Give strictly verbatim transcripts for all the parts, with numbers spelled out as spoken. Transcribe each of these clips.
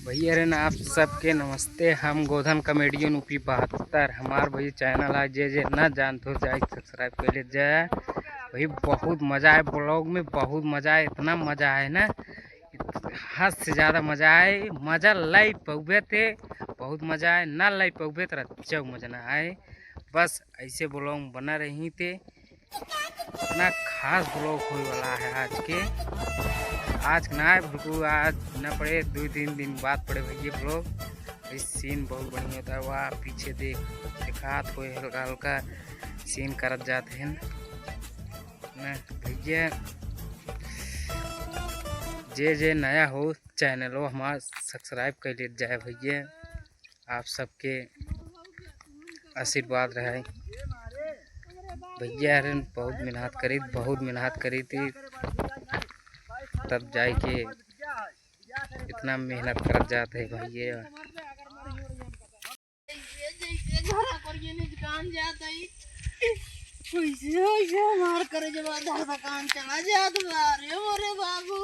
भैया रे ना, आप सबके नमस्ते। हम गोधन कॉमेडियन यूपी बहत्तर, हमार भैया चैनल है, जे जे ना जानत हो जाए सब्सक्राइब कर ले जाए। भाई बहुत मजा आए ब्लॉग में, बहुत मजा आए, इतना मजा आए ना, हद से ज़्यादा मजा आए। मजा लाई पौबे ते बहुत मजा आए, ना लाई पौबे तो रच्चौ मजा ना आए। बस ऐसे ब्लॉग बना रही थे। इतना खास ब्लॉग होए वाला है आज के। आज ना है बल्कि आज ना पड़े, दो तीन दिन बाद पड़े भैया ब्लॉग। इस सीन बहुत बढ़िया होता है। वाह, पीछे देख, दिखात होए हल्का हल्का सीन करत जात हैं ना भैया। जे जे नया हो चैनलो हमार सब्सक्राइब कर लेत जाए भैया। आप सबके आशीर्वाद रहे। भैया हरन बहुत मेहनत करी, बहुत मेहनत करी थी, तब जाए के इतना मेहनत करत जात है भैया। जैसे घरा पर ये निजकान जात है, वैसे, वैसे हमार करे जब आधा थकान चला जात बा रे मोरे बाबू।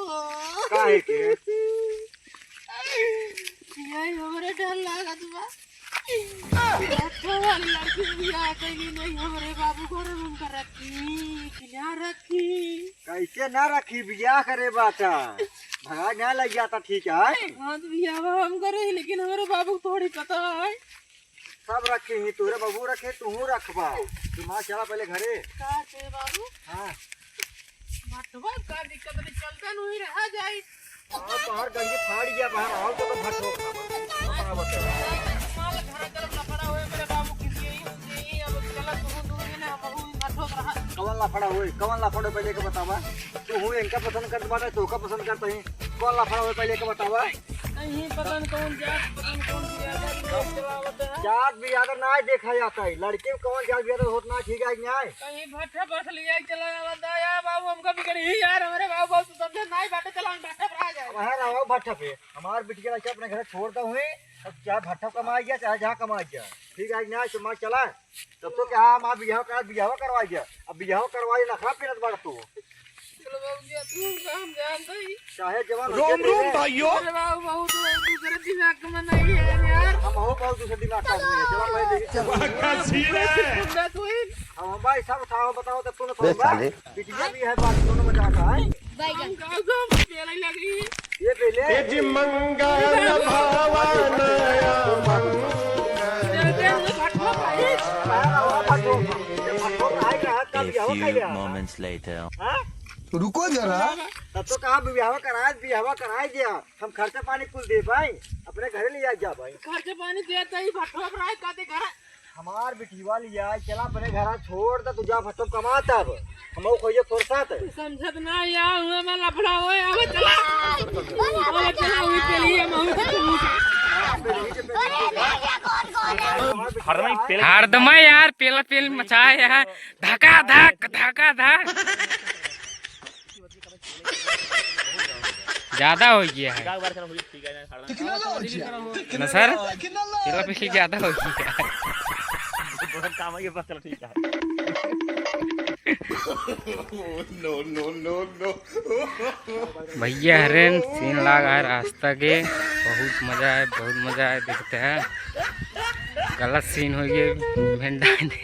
काहे के? यही हमरे डर लागत बा। अच्छा वाली लड़की से बियाह कैली नहीं, हमरे बाबू घर में उनका रखी कि ना रखी? कैसे ना रखी? बियाह करे बाटा, भगा ना लग जाता, ठीक है? हाँ, तो बियाह हम करे, लेकिन हमरे बाबू को थोड़ी पता है। सब रखे ही, तोरे बाबू रखे, तू रखबा। तू माँ चला पहले घरे। का रे बाबू? हाँ। भटवा का दिक्कत नहीं, चलता नहीं रहा जाए। आओ, तोहर गंजी फाड़ गया बाहर, आओ तो भटवा खाबा। माल घर चल लफड़ा होए, मेरे बाबू खिसिए ही होते ही, अब चला तू दूर ही ना, हम ही भटवा रहा। कवन लफड़ा होए, कवन लफड़ा होए, पहले के बतावा। तू हूँ इनका पसंद करत बाटे, तोका पसंद करत ही। कौन लफड़ा होए, पहले के बतावा। कहीं पता न कौन जात, पता न कौन बिरादर, लोग चलावत है। जात बिरादर ना देखा जाता है, लड़के में कौन जात बिरादर होत ना, ठीक है कि नहीं? कहीं भट्ठा बस लिया चला जावत है, या बाबू हमका बिगड़ी ही यार, हमरे बाबू बहुत समझे नहीं बाटे, चला हम भट्ठा पर आ जाए। अब है रहो भट्ठा पे, हमार बिटिया लड़का अपने घर छोड़ दो हुई, अब चाहे भट्ठा कमाई गया, चाहे जहाँ कमाई गया, ठीक है कि नहीं? तो मैं चला। तब तो क्या हम आप बियाह करा, बियाह करवाई जा। अब बियाह करवाई नखरा पेरत बाड़ तू। चलो बाबू जी, तू हम जान दई। चाहे जवान रोम होके रोम तेरे भाइयों। अरे बाबू, बहुत दूसरे दिमाग में नहीं है यार। हम हो बहुत दूसरे दिमाग का आदमी है। चलो भाई देखिए। वाह, क्या सीन है। सुंदर तू ही। अब हम भाई सब उठाओ, बताओ तो कौन बे कौन बा? साले। बिटिया भी है, बात दोनों में जाता है। बैगन। गाँव गाँव में पेलई लगी। ये पहले। ए जी मंगल भवन मंगल। चलते हुए भटवा भाई। भटवा भाई, ये भटवा भाई का हाथ का A बियाह few कर लिया। Moments later. हाँ? रुको जरा। तब तो कहा बियाह कराए, बियाह कराए दिया। हम खर्चा पानी कुल दे भाई, अपने घरे ले जा भाई। खर्चा पानी दिया तो ही भटवा भाई का दे घर। हमार बिटिया लिया, चला अपने घरा छोड़ दे, तू जा भट्ठो कमा तब। हम खोइए फुर्सत। तू समझत ना या, हुआ मैं लफड़ा होए, अब चला। अब चला, हुई के लिए हम हुई के लिए। हरदमा यार, पेला पेल मचाए है, धका धक, धका धक। ज्यादा हो गया है। ना सर, तेरा पीछे ज्यादा हो गया है। काम है ये, बस चलो ठीक है। No, no, no, no। भैया हरेन सीन लाग है रास्ता के, बहुत मजा है, बहुत मजा है। देखते हैं गलत सीन हो गया, भेंडा ने।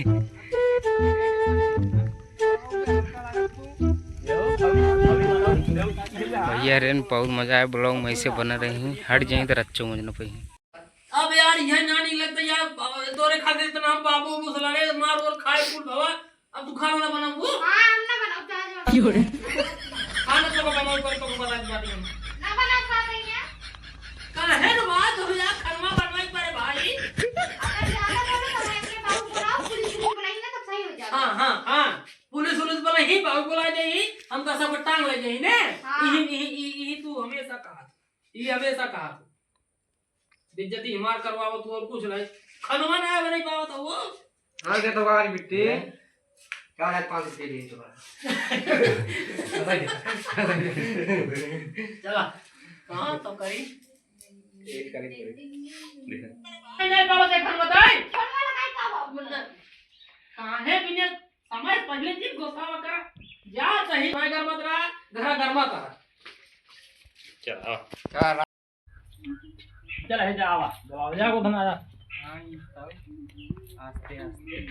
भैया रेन बहुत मजा आए, ब्लॉग में ऐसे बना रही, हट जाए तो रच्चो मजनू पे ही। अब यार, यह नानी लगता यार, तोरे खातिर इतना हम बाबू मुसलाने मार और खाए फूल भवा, अब तू खाना ना बनाऊ। हाँ, हम ना बनाऊ, चाहे जो क्यों रे? खाना तो बनाऊ, पर तो बता दी बात हम। ना बनाऊ, खा रही है। काहे रे बात हो यार, खनवा बनवाई पड़े भाई। अगर ज्यादा बोलो तो मैं के बाबू बुलाओ, पुलिस को बुलाएंगे तो सही हो जाएगा। हाँ, हाँ, हाँ। पुलिस उलिस वाला ही बाबू बुला जाई, हम तो सब टांग ले जाई ने। हाँ। यही, यही, यही, यही तू हमेशा कहा, ये हमेशा कहा। बेइज्जती हमार करवावत हो और कुछ नहीं। खनवा ना बने पावत हो वो। हाँ, दे तो गाड़ी बिट्टी। हैं? क्या है, पाँच रुपये दे तो। चला। हाँ, तो करी। एक करी, करी। नहीं, नहीं, बाबा से खनवा दाई। खनवा लगाई का बाबू? काहे बिना समय पहले दिन गोसावा करा। जा सही, मैं घर मत रहा, घर घर मत रहा। चला। चल, हे जा, आवा, दबाओ, जा, गोधन, आजा। हाँ, ये तब आस्ते, आस्ते।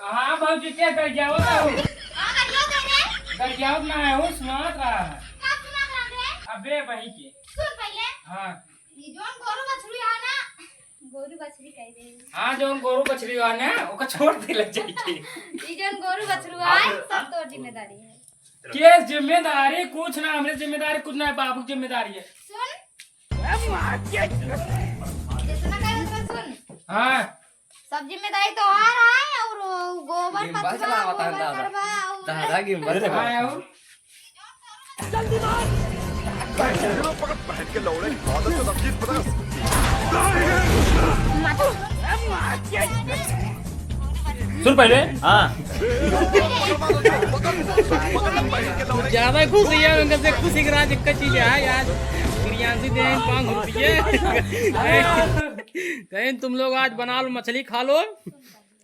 हाँ, भौजी, क्या गरियावत हो? हाँ, गरियावत है रे। गरियावत ना है, वो सुनात रहा है। का सुनात रहा रे? अबे वही के। सुन पहले। हाँ। ये जौन गोरू बछरू है ना, गोरू बछरू कह दे। हाँ, जौन गोरू बछरू है ना, ओका छोड़ दे लग जाई के। ये जौन गोरू बछरू है, सब तोर जिम्मेदारी है। के जिम्मेदारी? कुछ ना, हमरे जिम्मेदारी कुछ ना है, बाबू की जिम्मेदारी है। सुन। जितना कहे उतना सुन। हाँ। सब जिम्मेदारी तोहार है और गोबर पथवा, गोबर करवा और दादा की मत हाँ, और सुन पहले। हाँ। ज्यादा खुशी है, उनका से खुशी के राज एक चीज है यार। प्रियांशी दे पाँच रुपये। कहीं तुम लोग आज बना लो, मछली खा लो।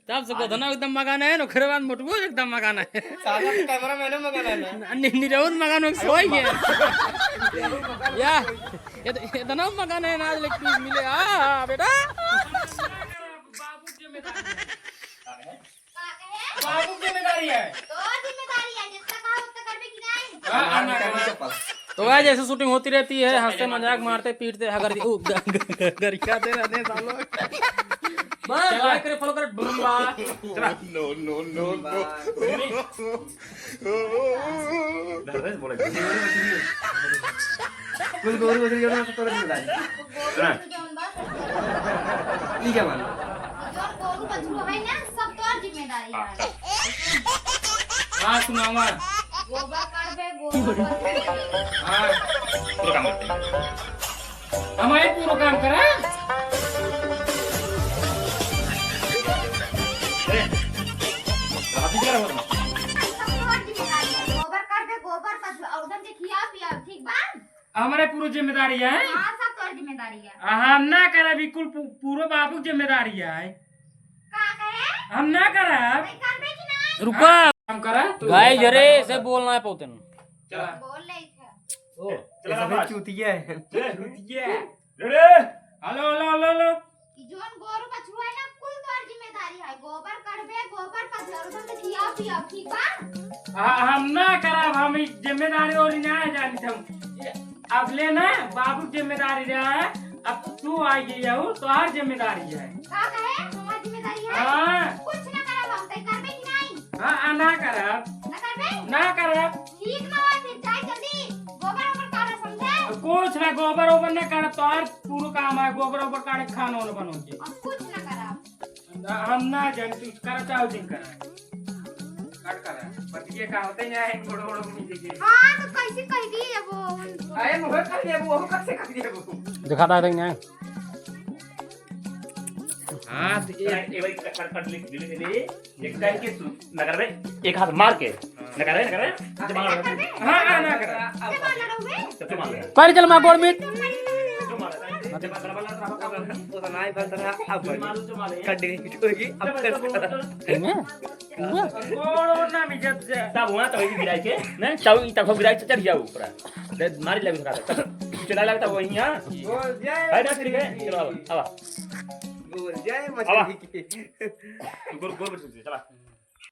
तब से गोधना एकदम मगन है, ओकरे बाद मोटुओ एकदम मगन है। साला तो कैमरा मैनो मगन है ना। नि-, निरहुत मगन हो, सोई गया। या, ये तो, इतना मगन है ना, लेकिन मिले। आ, बेटा। बाबू की जिम्मेदारी है। तोर जिम्मेदारी है, जितना कहा उतना करबे कि नहीं? हाँ, हाँ, ना, ना। तो गाइस, ऐसे shooting होती रहती है, हंसते मजाक मारते पीटते हगर उ, ग-, ग-, ग-, गरियाते रहते हैं सालों। बस, चला। Like करे, follow करे, डुम्बा। चला। No, no, no, no। कुछ गोरू बछरू के ना, सब तोरे जिम्मेदारी। हाँ। ई क्या मानो? जौन गोरू बछरू है ना, सब तोर जिम्मेदारी है। हाँ, सुनावा। गोबर करबे, गोबर करबे। हाँ, पूरा काम करते हैं। हमारे पूरा काम करा। अरे, रात ही क्या हो रहा है? सब तोर जिम्मेदारी है। गोबर करबे, गोबर करबे, और उधर से खिया पिया, ठीक बा? हमरे पूरो जिम्मेदारी है। हाँ, सब तोर जिम्मेदारी है। आ, हम ना करब, ई कुल पू-, पूरो बाबू के जिम्मेदारी है। का कहे? हम ना करब। नहीं करबे कि नहीं? रुका। हम करब, तू गाइस, करब। अरे, ऐसे बोलना है पौतन। चला। बोल ले इधर। ओ, चला ऐसा बाबा। चूतिया है। चूतिया। रे, रे। Hello, hello, hello, hello. ई जौन गोरू बछरू है ना, कुल तोर जिम्मेदारी है। गोबर करबे, गोबर पर जरूरत से खियाओ पियाओ, ठीक बा? हाँ, हम ना करब, हम ई जिम्मेदारी और ना जानी हम। ये अब ले ना, बाबू की जिम्मेदारी रहा है, अब तू आ गई हो, तोहार जिम्मेदारी है। का कहे? हमार जिम्मेदारी है? हाँ। कुछ ना करब हम, तै करबे कि नहीं? हाँ, हाँ, ना करब। ना करबे? ना करब। ठीक ना होय, फिर जाए जल्दी, गोबर ओबर काढ़ा, समझे? कुछ ना, गोबर ओबर ना काढ़ा, तोहार पूरो काम है, गोबर ओबर काढ़े, खाना ओना बनाओ के। अब कुछ ना करब। हम ना जाने, तू करा चाहो जिन करा। कट करा। पतिये का होते हैं, गोड़ गोड़ में देखे। हाँ, तो कैसे कह दिए वो? अरे, मुँह कर दिए वो, कैसे कह दिए वो? दिखाता है, नहीं। हाँ, तो एक, एक बार कट, कट, कट लिख, लिख, लिख, एक टाइम के तू नगर में एक हाथ मार के, हाँ। नगर में, नगर में, जब मार रहे। हाँ, हाँ, ना कर। जब मार रहे। जब मार रहे। पैर चल मार गोड़ में। जब मार रहे। जब मार रहे। वो तो ना ही बंद रहा, अब जब मार रहे, जब मार रहे। कट लिख होगी, अब जब कर। मार रहे। गोड़ और ना मिजत से। तब हुआ तो वही गिराई के, नहीं, तब, तब गिराई से चढ़ जाओ ऊपर। दे, मारी लगी थोड़ा सा। चला लगता वही, हाँ? बोल जय है ना, ठीक है? मछली की। चलो, आवा, आवा। बोल जय आवा। मछली की। गोल, गोल बच्चे, चला।